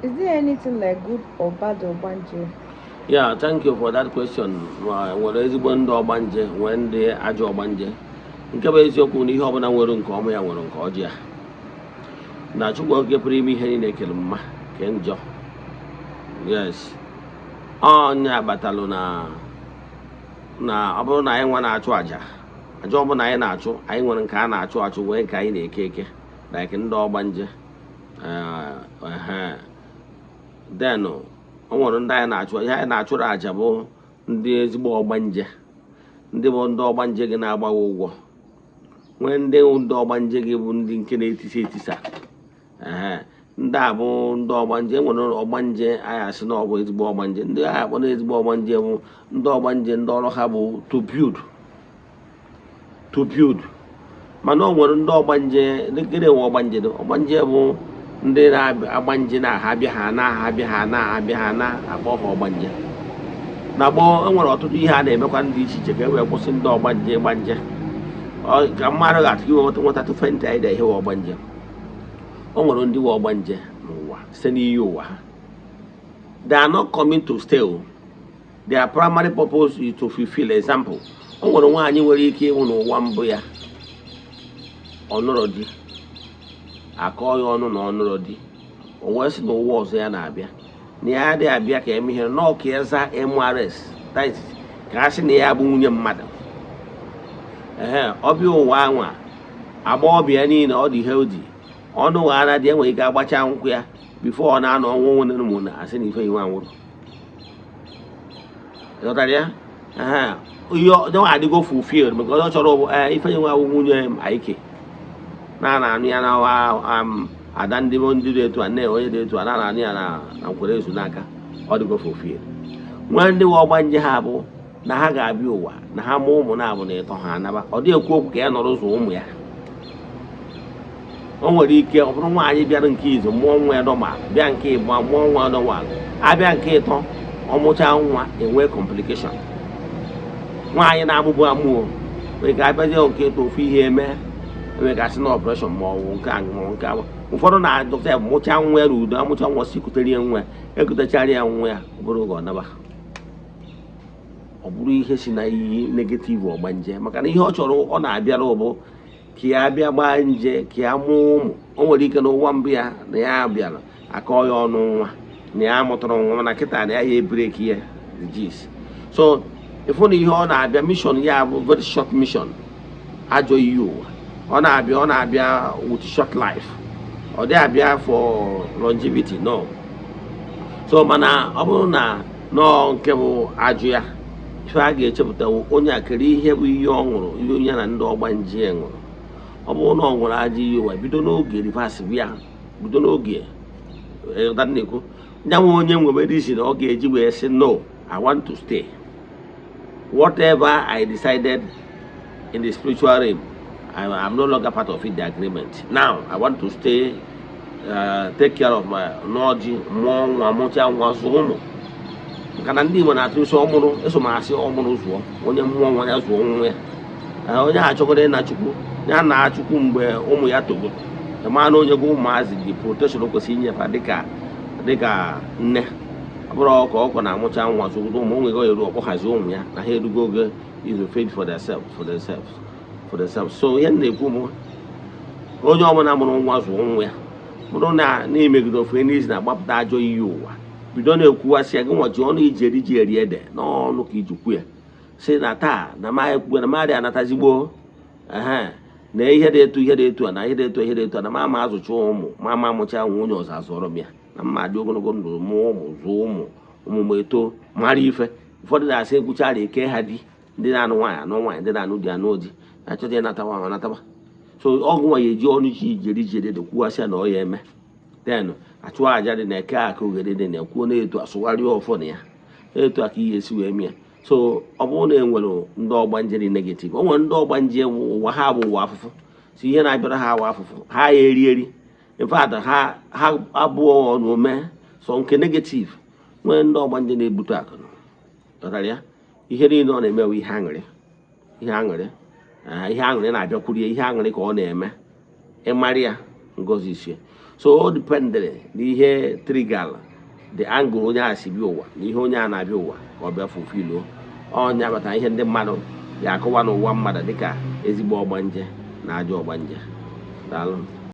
Is there anything like good or bad ogbanje? Yeah, thank you for that question. Ma nwere ezigbo ndị ọgbanje, nwee ndị ajọ ọgbanje. Nke bụ eziokwu na ihe ọbụla nwere nke ọma ya nwere nke ọjọọ ya. Na Chukwu Okike pụrụ ime ihe niile kere mma ke njọ. Yes. Onye agbatalụ na ọ bụrụ na anyị nwa na-achụ àjà, àjà ọbụla anyị na-achụ, anyị nwere nke a na-achụ achụ, nwee nke anyị na-eke eke, like ndị ọgbanje. Then o nwere ndị anyị na-achụ, ihe anyị na-achụrụ àjà bụ ndị ezigbo ọgbanje, ndị bụ ndị ọgbanje gị na-agbawa ụgwọ, nwee ndị ọgbanje gị bụ ndị nke na-etisa etisa. Ehe, ndị a bụ ndị ọgbanje. E nwere ọgbanje anyị asị na ọ bụ ezigbo ọgbanje. Ndị anyị akpọ na ezigbo ọgbanje bụ ndị ọgbanje ndị ọrụ ha bụ to build, to build. Mana o nwere ndị ọgbanje. Gịnị nwe ọgbanje dị? Ọgbanje bụ ndị na-agba nje na ha abịa, ha na ha abịa, ha na abịa, ha na-akpọ ha ọgbanje. Na gboo, e nwere ọtụtụ ihe a na-emekwa ndị iche iche ka e wee kwụsị ndị ọgbanje ịgba nje. Ka mmadụ ga-atụ iwe nweta faint idea ihe wụ ọgbanje. O nwere ndị wụ ọgbanje n'ụwa site n'iyi ụwa ha. They are not coming to stay o. Their primary purpose is to fulfill. Example, o nwere nwaanyị nwere ike ịnwụ n'ụwa mbụ ya, ọ nụrụ di, akọọ ya ọnụ na ọ nụrụ di, o wee sị n'ụwa ọzọ ya na-abịa na ya adịghị abịa ka eme ihe nọọ ka ya zaa MRS, that is, ka a sị na ya bụ nwunye mmadụ. Ehe, ọbịa ụwa anwa agbọghọbịa niile ọ dị healthy, ọnụ ghara dị, enwere ike agbacha nkwụ ya before ọ na-anọ ọnwa nwere mụ na asị na ife iwe anwụrụ. Ịghọtara ya? Ehe, ihe ọ adịgo fulfilled maka ọ chọrọ bụ ee ife nwe awụ nwunye m ike na na-anụ ya na ada ndị dị etu a, nne onye dị etu a na-anụ ya na nkwere ezu n'aka. Ọ dịgo fulfilled. Nwee ndị nwe ọgbanje, ha bụ na ha ga-abịa ụwa na ha mụọ ụmụ na-abụ na ịtọ, ha anaba. Ọ dịghị ekwu okwu ka ya nọrọ ụzọ ụmụ ya. O nwere ike ọ bụrụ nwaanyị bịara nke izu, mụọ nwa ya normal, bịa nke ịbụọ, mụọ nwa normal, abịa nke ịtọ, ọmụcha nwa, enwee complication. Nwaanyị na-amụbu amụọ nwere ike abịazie nke ịtọ, ofu ihe eme, enwere ka asị na operation ma ọ bụ nke a ma ọ bụ nke a. Ụfọdụ na dọkịta ya mụchaa nwa ya n'udo, amụcha nwa, si kutere ya nwa ya, ekutechara ya nwa ya, ọ bụrụ oge ọ naba, ọ bụrụ ihe si na iyi negative ọgbanje, maka na ihe ọ chọrọ ọ na-abịara bụ ka ya bịa gbaa nje, ka ya mụọ ụmụ. O nwere ike n'ụwa mbụ ya na ya bịara akọ ya ọnụ nwa na ya mụtara nwa, mana kịta na ya ya e-break ya the gist. So ịfụ na ihe ọ na-abịa, mission ya bụ very short mission. Ajọ iyi ụwa ọ na-abịa, ọ na-abịa with short life. Ọ dị abịa for longevity, no. So mana ọ bụrụ na nọọ nke bụ ajụ ya, ife a ga-echepụta onye a kere ihe bụ ihe ọ ṅụrụ, ihe onye na ndị ọgbanje ya ṅụrụ. Ọ bụrụ na ọ ṅụrụ ajọ iyi ụwa, bido n'oge reverse bịa, bido n'oge na-ekwu nyanwa onye nwere reason ọ ga-eji wee sị, "No, I want to stay. Whatever I decided in the spiritual realm, I am no longer part of it, the agreement. Now I want to stay, take care of my n'ọjị, mụọ nwa, mụchaa nwa, zụọ ụmụ," maka na ndị Igbo na-atụ isi ọmụrụ eso m asị ọmụrụ zụọ onye mmụọ nwa ya, zụọ nwa ya. Onye a chọgoro ịna Chukwu ya na Chukwu mgbe ụmụ ya togoro, ma na onye gị ụmụazị dị protection o kwesịrị inyefa dịka nne. Ọ bụrụ ka ọkọ na-amụcha nwa, zụgodo ụmụ onwe gị, eru ọkpọghazi ụmụ ya na ha erugo oge izu fend for themselves. So ihe m na-ekwu bụ, onye ọbụla mụrụ nwa, zụọ nwa ya. Bụrụ na na-emegide ofe n'izi na-agbapụta ajọ iyi ụwa, bido na-ekwuwasị ya, gị nwa ji ọnụ iji eri ji eri ede n'ọnụ ka iji kwu ya, si na taa na ma ekwu na madị anatazigbo ehe na ihe dị etu, ihe dị etu a, na ihe dị etu a, ihe dị etu a, na ma ama azụcha ụmụ ma ama amụcha nwa onye ọzọ azụọrọ m ya, na mma dị ogologo ndụ, mụọ ụmụ, zụọ ụmụ, ụmụ m eto, mara ife. Ụfọdụ na-asị ekwuchara eke ha di, ndị na-anụ nwaanyị anụ nwaanyị, ndị na-anụ di anụ di, achọta ịnatawa ma anatawa. So ọgwụ nwa ya eji ọnụ ji ijeri ji ede kwuwasịa na ọ ya eme, then achụọ aja dị na eke aka oghere dị na ekwuo na-etu asụgharị ọfọ na ya etu a ka ihe esi wee mịa. So ọ bụrụ na e nwere ndị ọgbanje dị negative, o nwere ndị ọgbanje ụwa ha bụ ụwa afụfụ, si ihe na-abịara ha awa afụfụ, ha ya eri eri. In fact, ha abụọ na ome so nke negative. Nwee ndị ọgbanje na-ebute akụ, ghọtara ya? Ihe niile ọ na-eme bụ ihe aṅụrị, ihe aṅụrị, ihe aṅụrị na-abịakwuru ya, ihe aṅụrị ka ọ na-eme. Ịmarị ya ngozi isie. So o dependere n'ihe trigger the angle onye a si bịa ụwa na ihe onye a na-abịa ụwa ka ọ bịa fulfill. Ọnya bata ihe ndị mmadụ ya akọwa n'ụwa mmadụ dịka ezigbo ọgbanje na ajọ ọgbanje. Daalụ.